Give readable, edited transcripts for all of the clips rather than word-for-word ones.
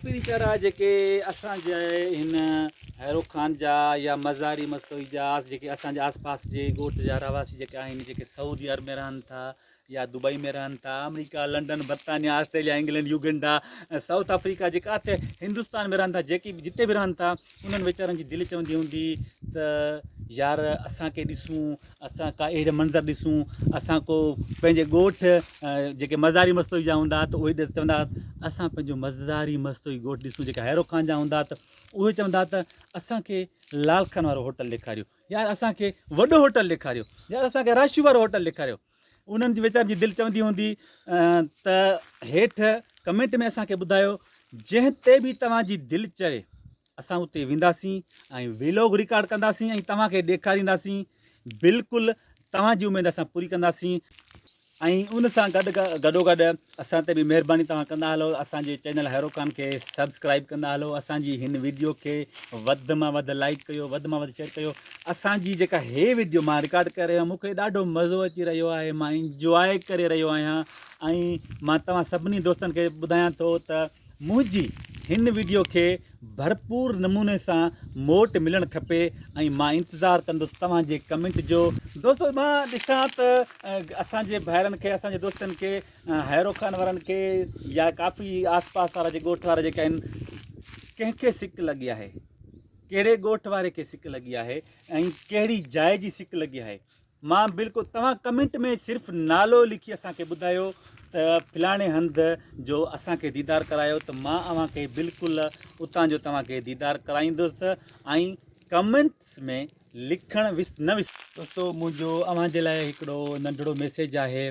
ڪافي ويچارا جيڪي اسان جي هن هيرو خان جا يا مزاري مستوئي جا جيڪي اسان جي آس پاس جي ڳوٺ جا رهواسي جيڪي آهن جيڪي سعودي عرب ۾ رهن ٿا يا دبئي ۾ رهن ٿا آمريڪا لنڊن برطانيا Australia England Uganda South Africa جيڪا اتي هندستان ۾ رهن ٿا جيڪي جتي به رهن ٿا انهن ويچارن جي دل چوندي هوندي ته يار اسان کي ڏسون اسان ڪا اهڙا منظر ڏسون، اسان ڪو پنهنجي ڳوٺ جيڪي مزاري مستوئي جا هوندا ته اهي چوندا اسان پنهنجو مزاري مستوئي ڳوٺ ڏسون، جيڪي هيرو خان جا هوندا ته اهي چوندا ته اسان کي لال خان وارو هوٽل ڏيکاريو، يار اسان کي وڏو هوٽل ڏيکاريو، يار اسان کي راشي وارو هوٽل ڏيکاريو. انهن جي ويچارن جي دل چوندي هوندي ته هيٺ ڪمينٽ ۾ اسان کي ٻڌايو جنهن تي به توهان جي دل چوي اسان اتي وينداسين ۽ ويلاگ رڪارڊ ڪنداسين ۽ توهان کي ڏيکارينداسين بلڪل توهان جي اميد اسان پوري ڪنداسين ۽ ان سان گڏ گڏوگڏ اسان تي به مهرباني توهان ڪندا هلو اسان جي چينل هيرو خان کي سبسڪرائب ڪندا هلو اسان جي هن ويڊيو کي وڌ مان وڌ لائڪ ڪيو وڌ مان وڌ شيئر ڪيو اسان جي جيڪا هي ويڊيو مان رڪارڊ ڪري رهيو آهيان مون کي ڏاڍو مزو اچي رهيو آهي مان انجواء ڪري رهيو آهيان ۽ مان توهان سڀني دوستن کي ٻڌايان ٿو ته منهنجي هن ويڊيو کي ڀرپور نموني سان موٽ ملڻ کپي ۽ مان انتظار ڪندس توهان جي ڪمينٽ جو. دوستو مان ڏسان ته اسان جي ڀائرن کي اسان جي دوستن کي هيرو خان وارن کي يا ڪافي آس پاس وارا جي ڳوٺ وارا جيڪي آهن ڪنهن کي سڪ لڳي آهي ڪهڙي ڳوٺ واري کي سڪ لڳي آهي ۽ ڪهڙي جاء جي سڪ لڳي آهي مان بلڪل توهان ڪمينٽ ۾ صرف نالو لکي اسان کي ٻڌايو ته فلاڻي هنڌ جو اسان کي ديدار ڪرايو ته مان اوهان کي بلڪل اتان جو توهان کي ديدار ڪرائيندس ۽ ڪمينٽس ۾ لکڻ نه وس دوستو منهنجو اوهان جي لاء هڪڙو ننڍڙو ميسيج آهي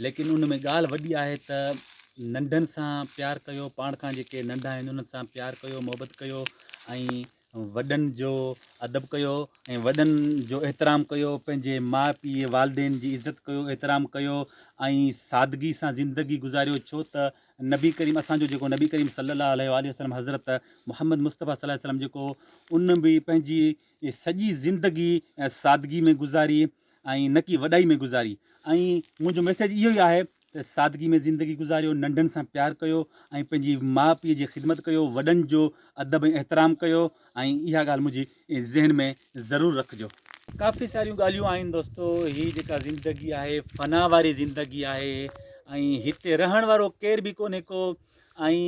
ليڪن ان ۾ ڳالهه وڏي آهي ته ننڍن سان پيار ڪيو پاڻ کان جيڪي ننڍا آهن انهن سان پيار ڪيو محبت ڪيو ۽ وڏن جو ادب ڪيو ۽ وڏن جو احترام ڪيو پنهنجي ماء پيء والدين جي عزت ڪيو احترام ڪيو ۽ سادگي سان زندگي گذاريو ڇو ته نبي ڪريم اسان جو جيڪو نبي ڪريم صلي الله عليه واٰله وسلم حضرت محمد مصطفيٰ صلي الله عليه وسلم جيڪو ان به پنهنجي سڄي زندگي سادگي ۾ گذاري ۽ نه ڪي وڏائي ۾ گذاري ۽ منهنجو ميسيج اهو ئي آهي ته سادگي ۾ زندگي گذاريو، ننڍن سان پيار ڪيو ۽ پنهنجي ماء پيء جي خدمت ڪيو، وڏن جو ادب ۽ احترام ڪيو ۽ اها ڳالهه منهنجي ذهن ۾ ضرور رکجو. ڪافي ساريون ڳالهيون آهن دوستو هي جيڪا زندگي آهي فنا واري زندگي آهي ۽ هتي رهڻ وارو ڪير به ڪونهي ڪو ۽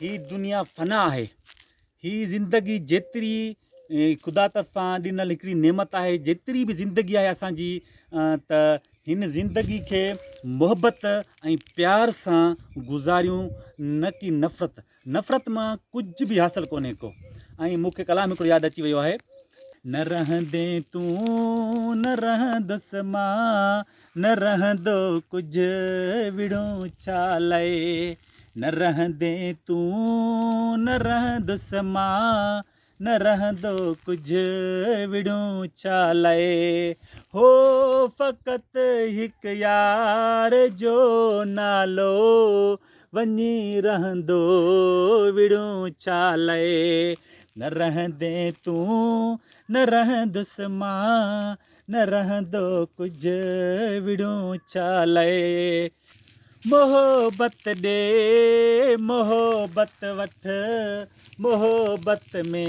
هي دنيا فنا آهي هي زندگي جيتري خدا طرفان ڏنل هڪڙي نعمت آهي جيتري به زندگي آهي اسان جي ته هن زندگي کي محبت ۽ پيار سان گذاريون نه ڪي نفرت نفرت مان ڪجهه به حاصل ڪونهي ڪو ۽ مون کي ڪلام هڪڙو ياد اچي ويو آهي نه رهندين تون نه رهندس مان نه رهندو ڪجهه وڙهون ڇا لئي نه رهندين تون نه رهندس مان نه رهندو ڪجهه وڙهون ڇا لئي هو فقط هڪ يار جو نالو وڃي رهندو وڙهون ڇا لئي نه رهندين تون نه رهندس مان نه رهندو ڪجهه وڙهون ڇا لئي محبت ڏي محبت وٺ محبت ۾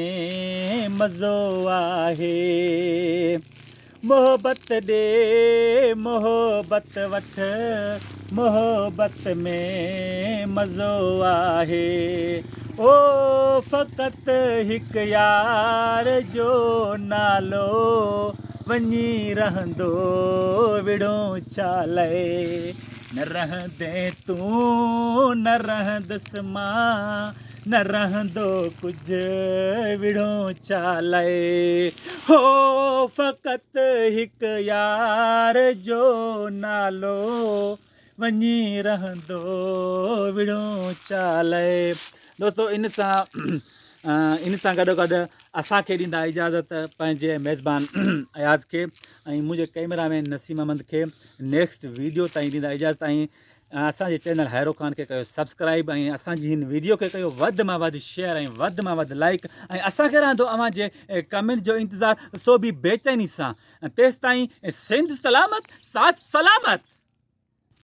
مزو آهي محبت ڏي محبت وٺ محبت ۾ مزو آهي او فقط هڪ يار جو نالو وڃي رهندو وڙهون ڇا لئي نه رهندين تون نه رهندس مان نه رهندو ڪجهه وڙهون ڇا لئي هو فقط هڪ يار جو نالو وڃي رهندو وڙهون ڇا لئي دوستو ان سان ان سان گڏو گڏ اسان کي ڏيندا اجازت پنهنجي ميزبان اياز کي ۽ منهنجي ڪئميرا مين نسيم احمد کي نيڪسٽ ويڊيو تائين ڏيندا اجازت ۽ اسان جي چينل هيرو خان کي ڪيو سبسڪرائب ۽ اسان جي هن ويڊيو کي ڪيو وڌ مان وڌ شيئر ۽ وڌ مان وڌ لائڪ ۽ اسان کي رهندو اوهان جي ڪمينٽ جو انتظار سو به بيچيني سان تيستائين سنڌ سلامت ساٿ سلامت.